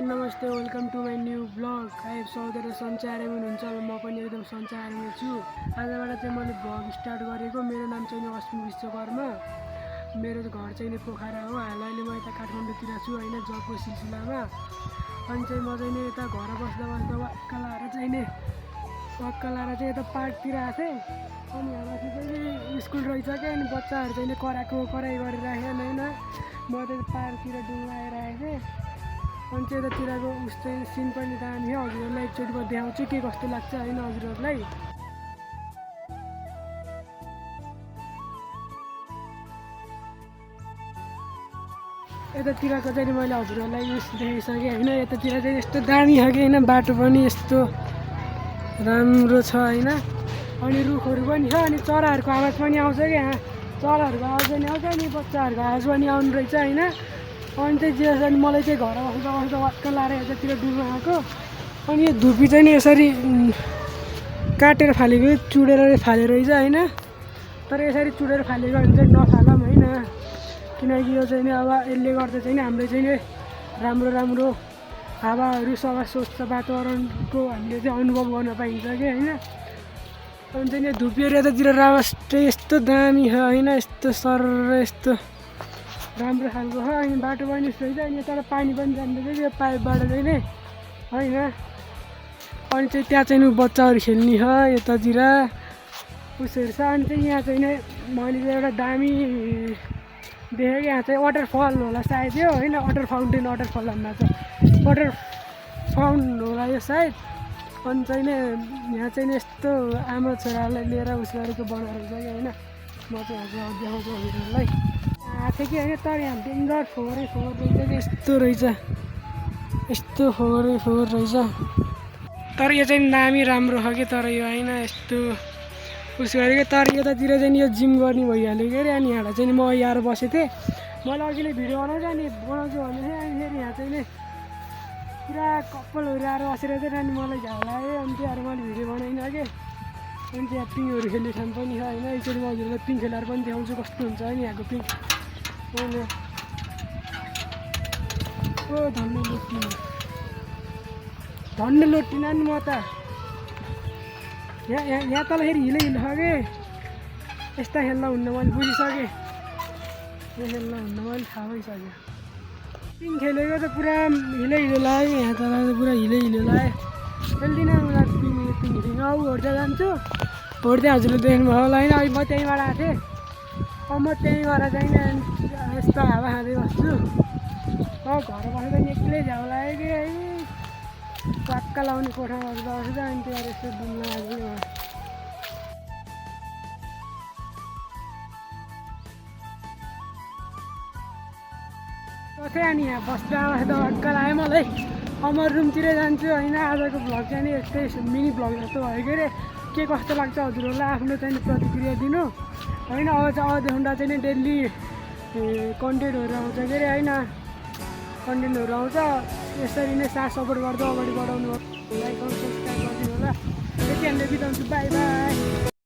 नमस्ते, welcome to my new blog. आइब सौदेर सन्चै आरामी हुनुहुन्छ। म पनि एकदम सन्चै आरामी छु। आजबाट चाहिँ मैले ब्लग स्टार्ट गरेको। मेरो नाम चाहिँ अश्विन विश्वकर्मा। मेरो घर चाहिँ पोखरा हो। हाल अहिले म यता काठमाडौँतिर छु होइन, जबको सिलसिलामा। अनि चाहिँ म चाहिँ यता घर बस्दा वाक्क लाएर चाहिँ यता पार्कतिर आएको थिएँ। अनि हाम्रो चाहिँ स्कुल रहेछ क्या, अनि बच्चाहरू चाहिँ कराई गरिराखेन होइन। म चाहिँ पार्कतिर डुलाएर आएको थिएँ। अनि चाहिँ यतातिरको उस्तो सिन पनि दामी हो। हजुरहरूलाई एकचोटि म देखाउँछु के कस्तो लाग्छ होइन हजुरहरूलाई। यतातिरको चाहिँ मैले हजुरहरूलाई उस देखाइसकेँ होइन। यतातिर चाहिँ यस्तो दामी छ कि होइन, बाटो पनि यस्तो राम्रो छ होइन। अनि रुखहरू पनि छ, अनि चराहरूको आवाज पनि आउँछ क्या। चराहरूको आवाज पनि आउँछ, अनि बच्चाहरूको आवाज पनि आउनु रहेछ होइन। अनि चाहिँ जे छ नि मलाई चाहिँ घर बस्दा वाक्क लाएर यतातिर डुल्न आएको। अनि यो धुपी चाहिँ नि यसरी काटेर फालेको, चुडेर फालेको रहेछ होइन। तर यसरी चुडेर फालेको भने चाहिँ नफालौँ होइन, किनकि यो चाहिँ नि अब यसले गर्दा चाहिँ नि हाम्रो चाहिँ नि राम्रो हावाहरू सफा स्वच्छ वातावरणको हामीले चाहिँ अनुभव गर्न पाइन्छ कि होइन। अनि चाहिँ धुपीहरू यतातिर राष्ट्र यस्तो दामी छ होइन, यस्तो सर यस्तो राम्रो खालको छ। अनि बाटो पनि रहेछ, अनि तर पानी पनि जाँदैछ यो पाइपबाट चाहिँ नि होइन। अनि चाहिँ त्यहाँ चाहिँ बच्चाहरू खेल्ने छ यतातिर उसहरू छ। अनि चाहिँ यहाँ चाहिँ नि मैले चाहिँ एउटा दामी देखेँ कि यहाँ चाहिँ वाटरफल होला सायद यो होइन, वाटर फल भन्दा चाहिँ वाटर फाउन्टेन होला यो सायद। अनि चाहिँ नि यहाँ चाहिँ यस्तो आमा छोरालाई लिएर उस गरेको बनाएको रहेछ कि होइन। म चाहिँ हजुर देखाउँछु हजुरहरूलाई आएको थिएँ कि होइन। तर यहाँ डेन्जर फोहोरै रहेछ कि यस्तो रहेछ, यस्तो फोहोरै रहेछ। तर यो चाहिँ दामी राम्रो छ कि, तर यो होइन यस्तो उस गरेको। तर यतातिर चाहिँ यो जिम गर्ने भइहाल्यो कि अरे। अनि यहाँबाट चाहिँ म यहाँ बसेको थिएँ, मैले अघिल्लो भिडियो बनाउँछु भने थिएँ। अनि फेरि यहाँ चाहिँ नि पुरा कपालहरू आएर बसेर चाहिँ अनि मलाई घाउ लाग्यो। अनि त्यहाँ मैले भिडियो बनाइनँ कि। अनि त्यहाँ पिङहरू खेल्ने ठाउँ पनि छ होइन। एकचोटि म हजुरलाई पिङ खेलाएर पनि देखाउँछु कस्तो हुन्छ होइन यहाँको पिङ होइन। ओ धन्ने लोटिन नि म त यहाँ तल फेरि हिलो छ कि। यस्ता खेल्न हुन्न मैले बुझिसकेँ, यो खेल्न हुन्न मैले थाहा भइसक्यो। पिङ खेलेको त पुरा हिलो लाग्यो, यहाँ तल पुरा हिलो लाग्यो। खेल्दिनँ मलाई पिङ औ होड्दै जान्छु, होड्दै हजुरले देख्नुभयो होला होइन। अहिले म त्यहीँबाट आएको थिएँ। अब म त्यहीँबाट चाहिँ यस्तो हावा खाँदै बस्छु। अब घर बस्दा नि एक्लै झ्याउ लाग्यो कि है, वाक्क लाउने कोठामा बस्दा अनि त्यहाँ यसो डुल्न लाग्यो। थिएँ अनि यहाँ बस्दा वाक्क लाग्यो मलाई। अब म रुमतिरै जान्छु होइन। आजको भ्लग चाहिँ नि यस्तै मिनी भ्लग जस्तो भयो के अरे। के कस्तो लाग्छ हजुरहरूलाई आफ्नो चाहिँ प्रतिक्रिया दिनु होइन। अब देखाउँदा चाहिँ नि डेली कन्टेन्टहरू आउँछ के अरे होइन, कन्टेन्टहरू आउँछ। यसरी नै साथ सपोर्ट गर्दा अगाडि बढाउनु, लाइक सब्सक्राइब गरिदिनु होला। त्यति हामीले बिताउँछु, बाई बाई।